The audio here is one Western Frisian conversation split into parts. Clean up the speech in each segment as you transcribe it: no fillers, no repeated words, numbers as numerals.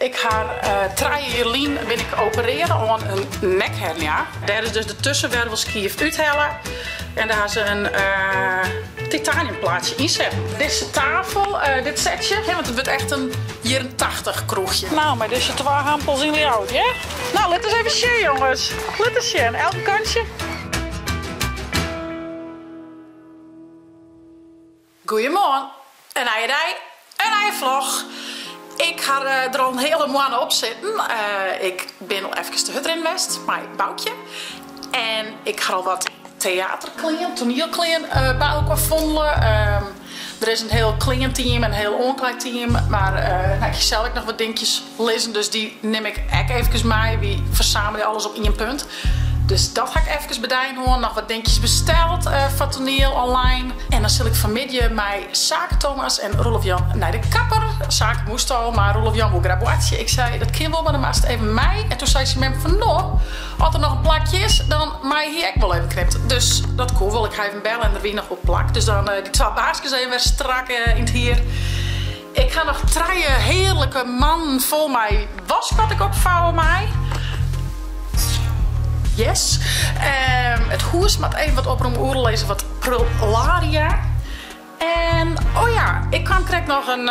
Ik ha trije jier lyn bin ik operearre oan in nekhernia. Dêr is dus de tussenwervelskiif úthelle en dêr ha se in titaniumplaatsje ynsetten. Dizze tafel, dit setsje, want it wurdt echt in jierren 80 kroechje. No, mei dizze twa hampels yn Ljouwert, hear. No, lit ris even sjen, jonges. Lit ris sjen, elk kantsje. Goeiemoarn, in nije dei, in nije vlog. Ik ha der al in hiele moanne op sitten. Ik bin al efkes te hurdrinnen west mei Boukje. En ik ha al wat teaterklean, toanielklean by elkoar fondele. Der is in hiel kleanteam en in hiel oankleidteam, mar no, ik hie sels ek noch wat dinkjes lizzen, dus dy nim ik ek efkes mei. Wy fersamelje alles op ien punt. Dus dat ha ik efkes bedien hân. Noch wat dinkjes besteld foar toaniel online. En dan sil ik fanmiddei mei Sake Thomas en Roelof Jan nei de kapper. Sake moast al, mar Roelof Jan woe graach boartsje. Ik sei, dat kin wol, mar dan moatst even mei. En toen sei syn mem fan no, as der noch in plakje is, dan mei hy ek wol even knipt. Dus dat koe wol. Ik ha even belle en der wie noch wol plak. Dus dan dy twa baaskes even wer strak yn it hier. Ik ha noch trije hearlike mannen fol mei wask wat ik opfouwe mei. Yes. It hûs moat even wat opromme, oeral lizze wat prularia. En oh ja, ik kwam krekt noch in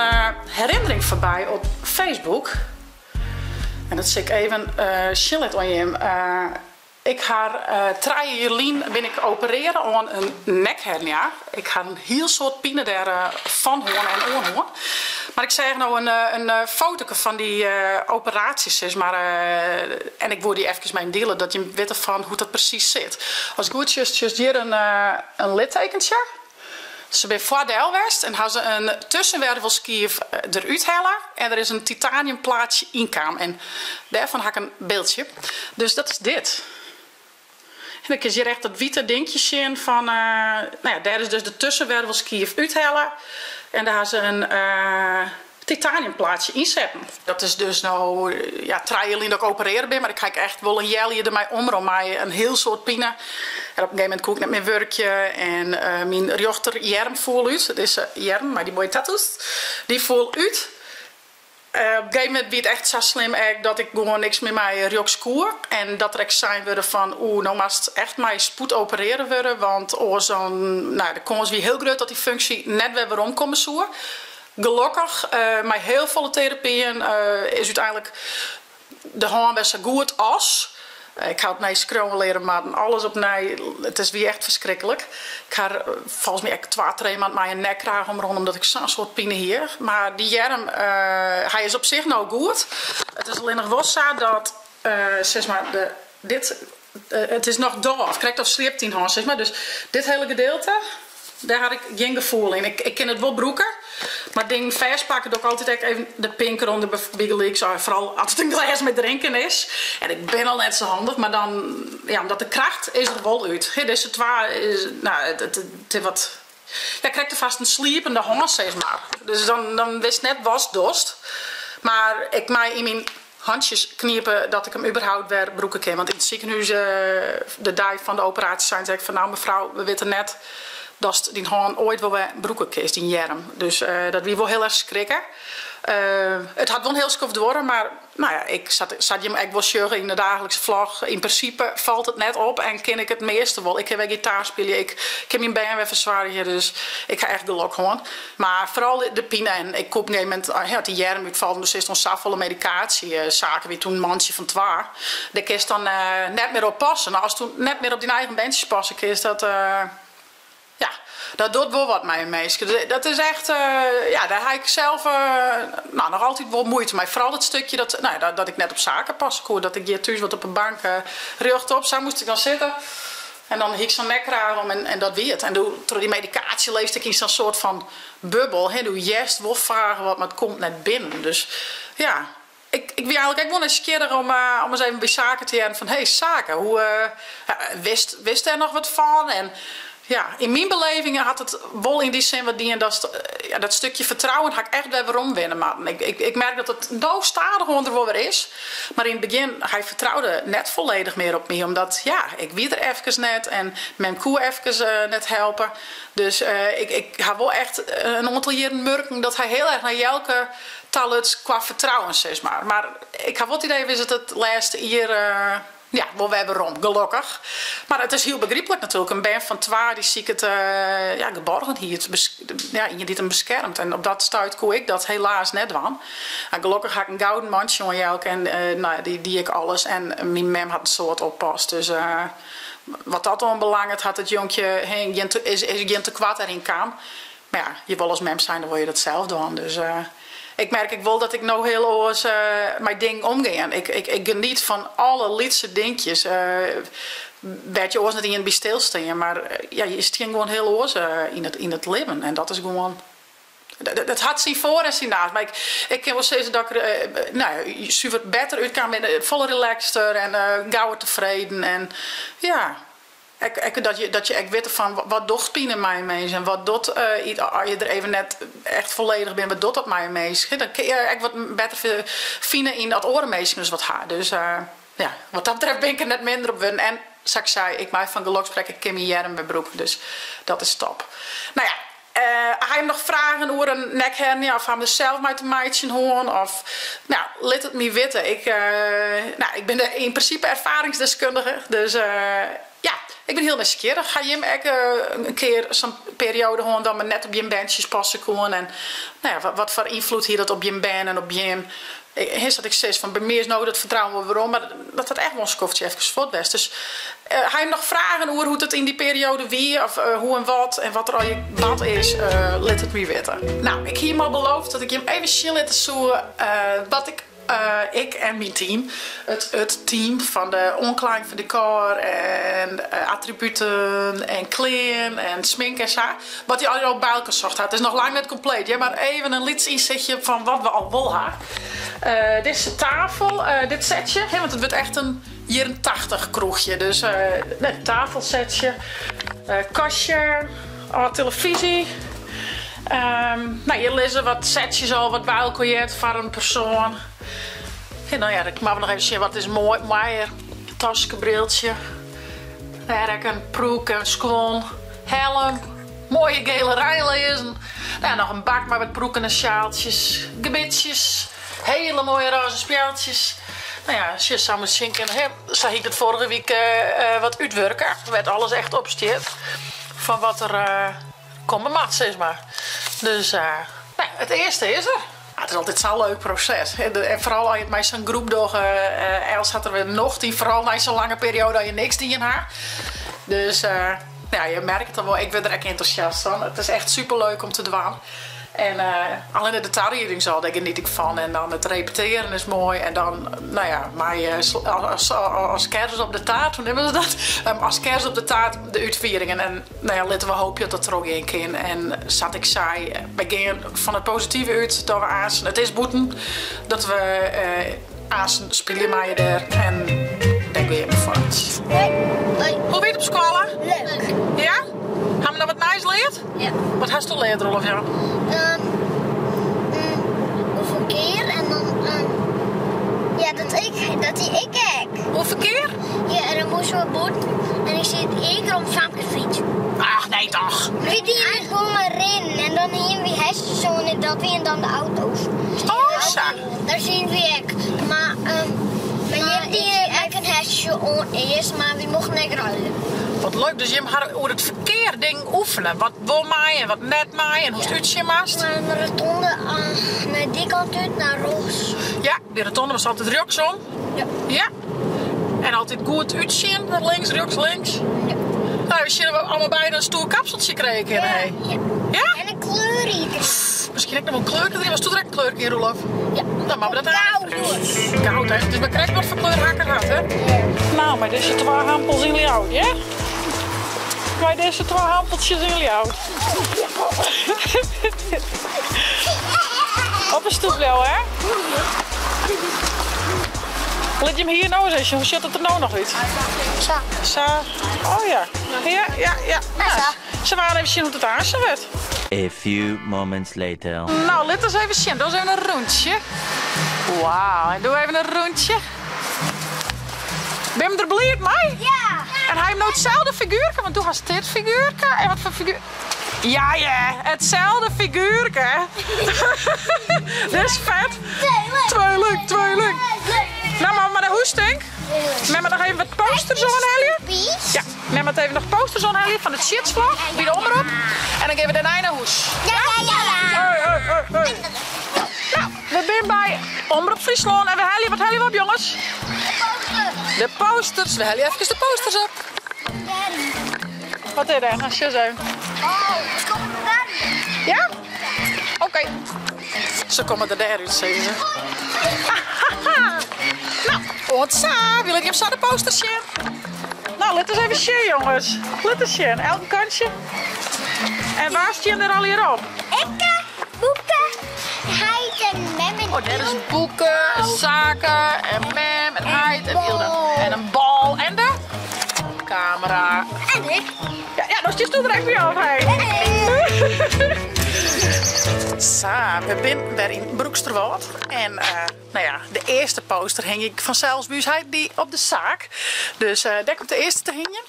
herinnering foarby op Facebook. En dat sil ik even sjen litte oan jim. Ik ha trije jier lyn bin ik operearre oan in nekhernia. Ik ha in hiel soad pine dêr fan hân en oan hân. Mar ik seach no in fotoke fan dy operaasje sis mar en ik woe dy efkes mei jim diele dat jim witte fan hoe't dat presys sit. Ast goed sjochst, sjochst hjir in littekentsje. Se binne foardel west en ha se in tussenwervelskiif derút helle en der is in titaniumplaatsje ynkaam en dêrfan ha ik in byldsje. Dus dat is dit. En dan kinst hjir echt dat wite dinkje sjen fan, no ja, dêr is dus de tussenwervelskiif úthelle en dêr ha se in titaniumplaatsje ynsetten. Dat is dus no, ja, trije jier lyn dat ik operearre bin, mar ik ha ek echt wol in healjier dermei omrûn mei in hiel soad pine. En op in gegeven momint koe ik net mear wurkje en myn rjochterearm foel út, dizze earm mei dy moaie tattoos, dy foel út. Op in gegeven momint wie it echt sa slim ek dat ik gewoan niks mear mei rjochts koe en dat der ek sein wurde fan oeh, no moatst echt mei spoed operearre wurde, want oars dan, no ja, de kâns wie hiel grut dat dy funksje net wer weromkomme soe. Gelokkich, mei hiel folle terapyen is úteinlik de hân wer sa goed as. Ik ha opnij skriuwen leare moatten, alles opnij. It is wie echt ferskriklik. Ik ha folgens my ek twa, trije maand mei in nekkraach omrûn omdat ik sa'n soad pine hie. Mar dy earm, hy is op sich no goed. It is allinnich wol sa dat sis mar de, dit, it is noch dôf, krekt of sliept dyn hân sis mar. Dus dit hiele gedeelte, dêr ha ik gjin gefoel yn. Ik kin it wol brûke, mar dingen fêstpakke doch ik altyd ek even de pink derûnder bygelyks. Foaral as it in glês mei drinken is. En ik bin al net sa handich, mar dan, ja, omdat de kracht is der wol út. Hè, dizze twa is, no, it is wat, ja, krekt of hast in sliepende hân sis mar. Dus dan witst net watst dochst. Mar ik mei yn myn hantsjes knipe dat ik him überhaupt wer brûke kin. Want yn it sikehûs de dei fan de operaasje seinen se ek fan nou mefrou, we witte net datst dyn hân oait wol wer brûke kinst, dyn earm. Dus dat wie wol hiel erch skrikke. It hat wol in hiel skoft duorre, mar no ja, ik, sa't jim ek wol sjogge yn de daaglikse vlog, yn prinsipe falt it net op en kin ik it measte wol. Ik kin wer gitaar spylje, ik kin myn bern wer fersoargje, dus ik ha echt gelok hân. Mar foaral de pine en ik koe op in gegeven momint, as dy earm útfalt, dan sitst oan safolle medikaasje, Sake wie toen in mantsje fan twa, dêr kinst dan net mear op passe. No, ast toen net mear op dyn eigen berntsjes passe kinst, dat ja, dat docht wol wat mei in minske. Dat is echt, ja, dêr ha ik sels no, noch altyd wol muoite mei. Foaral dat stikje dat, no ja, dat ik net op Sake passe koe, dat ik hjir thús wat op 'e bank rjochtop, sa moast ik dan sitte. En dan hie ik sa'n nekkraach om en dat wie it. En doe, troch dy medikaasje leefde ik yn sa'n soart fan bubbel. Hè, do hearst wol faach wat, mar it komt net binnen. Dus ja, ik wie eigenlik ek wol nijsgjirrich om ris even by Sake te hearren fan, hey Sake, hoe, wist, wist dêr noch wat fan? En ja, yn myn beleving hat it wol yn dy sin wat dien datst, ja, dat stikje fertrouwen ha ik echt wer werom winne moatten. Ik merk dat it no stadichoan der wol wer is. Mar yn it begjin, hy fertroude net folledich mear op my, omdat ja, ik wie der efkes net en mem koe efkes net helpe. Dus ik ha wol echt in oantal jierren murken dat hy hiel erch nei Jelke. Taluts kwa fertrouwen sis mar. Mar ik ha wol it idee wis it it lêste jier ja, wol wer werom, gelokkich. Mar it is hiel begryplik natuerlik. In bern fan twa dy siket ja, geborgenheid, ja, ien dy't him beskermt. En op dat stuit koe ik dat helaas net dwaan. Gelokkich ha ik in gouden mantsje oan Jelke en no ja, dy die ek alles. En myn mem hat in soad oppast. Dus wat dat oanbelanget hat it jonkje is gjin tekoart dêryn kaam. Mar ja, je wolle as mem zijnde wolle je dat sels dwaan. Dus ik merk ek wol dat ik no hiel oars mei dingen omgean. Ik, ik geniet fan alle lytse dinkjes wêr't je oars net ien by stilstean. Mar ja, je stean gewoan hiel oars yn it libben en dat is gewoan. Dat hat syn foar en syn naast. Mar ik, ik kin wol sizze dat ik der no ja, suver better útkaam bin. Folle relaxter en gauwer tefreden en ja. Ek, ek dat je, dat je ek witte fan wat docht pine mei in minsk en wat docht as je der even net echt folledich binne, wat docht dat mei in minsk. Dan kinne je ek wat better fine yn dat oare minsken dus wat ha. Dus ja, wat dat betreft bin ik der net minder op wurden. En sa't ik sei, ik mei fan gelok sprekke, ik kin myn earm wer brûke, dus dat is top. No ja, Ha jim noch fragen oer in nekhernia of ha jim der sels mei te meitsjen hân? Of, no, lit it my witte. Ik, no, ik bin yn prinsipe erfaringsdeskundige, dus ja, ik bin hiel nijsgjirrich. Ha jim ek in kear sa'n perioade hân dat men net op jim berntsjes passe koe? En, no ja, wat foar ynfloed hie dat op jim bern en op jim? Hè, sa't ik sis, fan by my is no dat fertrouwen wol werom, mar dat hat echt wol in skoftsje efkes fuort west. Dus ha jim noch fragen oer hoe't it yn dy perioade wie of hoe en wat en wat der allegear bard is, lit it my witte. No, ik hie jim al beloofd dat ik jim even sjen litte soe wat ik ik en myn team, it team fan de oanklaaiïng fan dekôr en attributen en klean en smink en sa, wat dy allegear al by elkoar socht ha. It is noch lang net kompleet hear, mar even in lyts ynsichtje fan wat we al wol ha. Dizze tafel, dit setsje, want it wurdt echt in jierren tachtich kroechje, dus tafelsetsje, kastje, âld telefyzje. No, hjir lizze wat setsjes al wat by elkoar heart foar in persoan. No ja, dan moatte we noch even sjen wat is moai, moaier. Taske, briltsje. Dêr ek in prûk en skuon, helm, moaie gele reinlearzen. No ja, noch in bak mei wat prûken en sjaaltsjes, gebitsjes, hele moaie rôze spjeldsjes. No ja, sjoch, sa moatst sjen kinne, hè, sa hie ik dat foarige wike wat útwurke, wêr't alles echt op stiet fan wat der komme moat, sis mar. Dus no, it earste is der. It is altyd sa'n leuk proses. En foaral as je it mei sa'n groep dogge. Els hat der wer nocht yn, foaral nei sa'n lange perioade dat je niks dien ha. Dus ja, je merke it dan wol, ik wurd der ek entûsjast fan. It is echt superleuk om te dwaan. En allinne de tariedings al, dêr geniet ik fan. En dan it repetearen is moai. En dan, no ja, mei as kers op de taart, hoe neame se dat? As kers op de taart de útfieringen. En no ja, litte we hoopje dat dat trochgean kin. En sa't ik sei, wy gean fan it positive út dat we aansten, it is bûten, dat we aansten spylje meie dêr. En dêr gean we foar. Hoe wie it op skoalle? Leuk. Ja? Ha we noch wat nijs leard? Ja. Wat hasto leard, Roelof Jan? Oer ferkear en dan ja, dat ik, dat die ik ek. Oer ferkear? Ja, en dan moasten we bûten en ik siet ien kear op Famke's fyts. Ach nee toch? Wy dienen gewoan mei rinnen en dan hienen wy hesjes oan en dat wienen dan de auto's. Oh sa. Dêr sieten wy ek. Mar, mar jim dienen ek in hesje oan earst, mar wy mochten ek ruile. Wat leuk, dus jim hawwe oer it ferkear dingen oefene. Wat wol mei en wat net mei en hoe'tst útsjen moatst. Mar de rotonde nei dy kant út, nei rjochts. Ja, dy rotonde moatst altyd rjochtsom. Ja. Ja. En altyd goed útsjen, links, rjochts, links. Ja. Nou, we sjogge we allemaal beide in stoer kapseltsje krije kinne. Ja. Hey. Ja. Ja? En in kleurrike. Miskien ek noch wol in kleurke deryn. Wolsto der ek in kleurke yn, Roelof? Ja. Dan moatte we dat Goud. Goud, hè? Het is mar krekt wat foar kleur hakker hat, hè? Ja. Nou, mei dizze twa hampels yn Ljouwert, ja? Mei dizze twa hampeltsjes yn Ljouwert. Op 'e stoep bliuwe, hè? Lit jim hier no ris even sjen. Hoe sjocht it der no noch út? Sa. Sa. Oh ja. Ja, ja, ja. Nou, sa. Se wouden even sjen hoe't it aansen wurdt. A few moments later. Nou, lit ris even sjen. Doe ris even in rûntsje. Wauw, en doe even in rûntsje. Bin je der bliid mei? Ja! En ha je no itselde figuerke? Want do hast dit figuerke. En wat foar figuer... Ja hear, itselde figuerke. Dit is fet. Tweeling, tweeling. Nou, mar mar nei hûs tink. Mem moat noch even wat posters oanhelje. Ja, mem moat even noch posters oanhelje fan de Tsjitsvlog by de omrop. En dan gean we dêrnei nei hûs. Ja, ja, ja, ja. Hoi, hoi, hoi, hoi. Nou, we binne by Omrop Fryslân en we helje, wat helje we op jonges? De posters. We helje efkes de posters op. Wat is der? Nou, sjoch even. Oh, ze komme der dêrút. Ja? Oké. Se komme der dêrút, sizze se. Nou, oant sa. Wy litte jim sa de posters sjen. Nou, lit ris even sjen, jonges. Lit ris sjen. Elk in kantsje. En wa stean der allegear op? Ikke, Boeke, heit en mem en Oh, dêr is Boeke, en Sake en mem en heit en Hilda. En in bal en de kamera. En ik. Ja, ja, dan stiest do der ek by op, hey. Sa, we binne wer yn Broeksterwâld. En eh, nou ja, de earste poster hing ik fansels by ús heit by op de saak. Dus eh, dêr komt de earste te hingjen.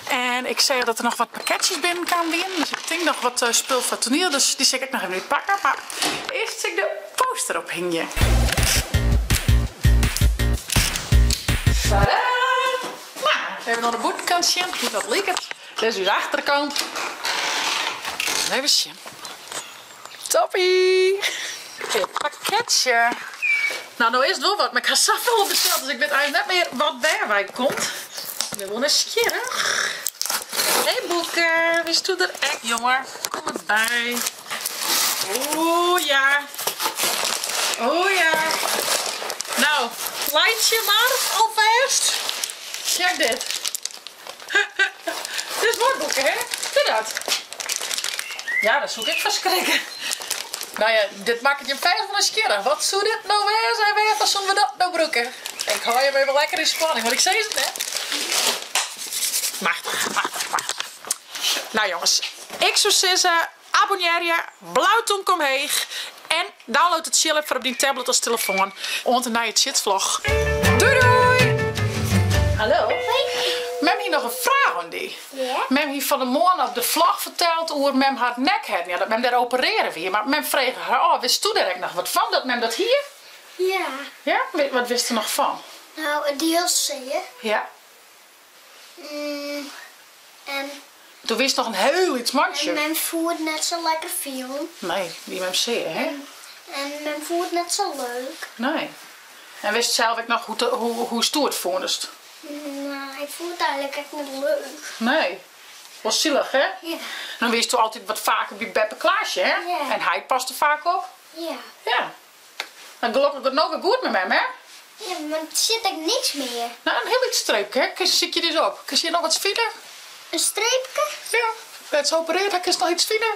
En ik seach dat der noch wat pakketsjes binnenkaam wienen. Dus ik tink noch wat eh, spul foar toaniel. Dus dy sil ik ek noch even útpakke. Mar earst sil ik de poster ophingje. Tadaa! Nou, even oan de bûtenkant sjen hoe't dat liket. Dit is ús achterkant. Even sjen. Toppie! It pakketsje. Nou, no is it wol wat, mar ik ha safolle besteld, dus ik wit eigentlik net mear wat wêr wei komt. Ik bin wol nijsgjirrich. Hey Boeke, wisto der ek, jonge? Kom derby. Oeh ja. Oeh ja. Nou, laitsje mar alfêst. Check dit. Dit is moai Boeke, hè? Fyn dat? Ja, dêr soe ik ek fan skrikke. No ja, dit makket jim fêst wol nijsgjirrich. Wat soe dit no wêze en wêrfoar soene we dat no brûke? Ik hâld jim even lekker yn spanning, want ik sis it net. Machtich, machtich, machtich. Nou jonges, ik soe sizze, abonnearje, blau tûmke omheech en download de Tsjil app foar op dyn tablet as telefoan. Oant de nije Tsjitsvlog. Doei doei! Hallo. Mem hie noch in fraach oan dy. Mem hie fan 'e moarn op de vlog ferteld oer mem har nekhernia, dat mem dêr operearre wie. Mar mem frege har ôf, witsto dêr ek noch wat fan, dat mem dat hie? Ja. Ja? Wat witst der noch fan? Nou, it die hiel sear. Ja. Mm, en. Doe wiest noch in hiel lyts mantsje. En mem foel it net sa lekker fielen. Nee, wie mem sear, hè? En mem foel it net sa leuk. Nee. En witst sels ek noch hoe'tsto it fûnest? Nou, ik fûn it eigenlik ek net leuk. Nee. Wol sielich, hè? Ja. Dan wiesto altyd wat faker by beppe Klaasje, hè? Ja. En heit paste faak op. Ja. Ja. No gelokkich giet it no wer goed mei mem, hè? Ja, mar it sit ek niks mear. No, in hiel lyts streepke, hè? Kinst sykje ris op. Kinst hjir noch wat fine? In streepke? Ja. Wêr't se operearre hat, kinst noch iets fine?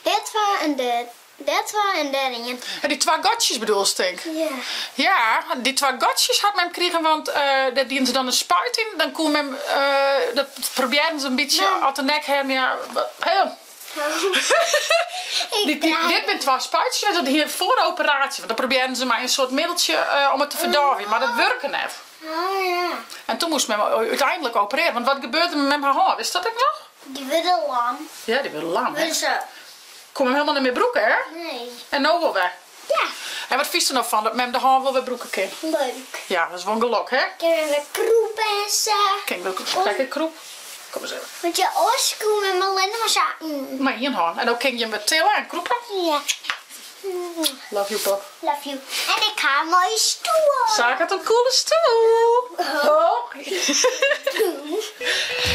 Dêr twa en dêr. Dêr twa en dêr ien. En dy twa gatsjes bedoelst, tink? Ja. Ja, dy twa gatsjes hat mem krigen, want dêr dienen se dan in spuit yn. Dan koe mem, dat probearren se in bytsje, as de nekhernia, heel. Dit binne twa spuitsjes, dat hie foar de operaasje, want dan probearren se mei in soart middeltsje om it te ferdôvjen, mar dat wurke net. Oh ja. En toen moast mem úteinlik operearje, want wat gebeurde der mei mem har hân, witst dat ek noch? Dy wurde lam. Ja, dy wurde lam, hè? Wurde se. Koe mem helemaal net mear brûke, hè? Nee. En no wol wer? Ja. En wat fynst der no fan dat mem de hân wol wer brûke kin? Leuk. Ja, dat is wol in gelok, hè? Kin mem wer krûpe en sa. Kin ik wer lekker krûpe? Kom ris even. Want ja, oars koe mem allinne mar sa. Mei ien hân. En no kin jim wer tille en krûpe. Ja. Love you, pop. Love you. En ik ha in moaie stoel. Saak hat in coole stoel. Oh.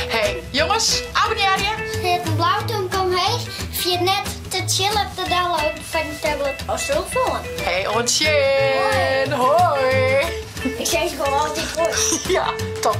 Hey, jonges, abonnearje. Sit in blau tûmke omheech. Ferjit net te chillen te downloaden foar dyn tablet of telefoan. Hey, oant sjen. Hoi. Ik sis gewoan altyd hoi. Ja, top.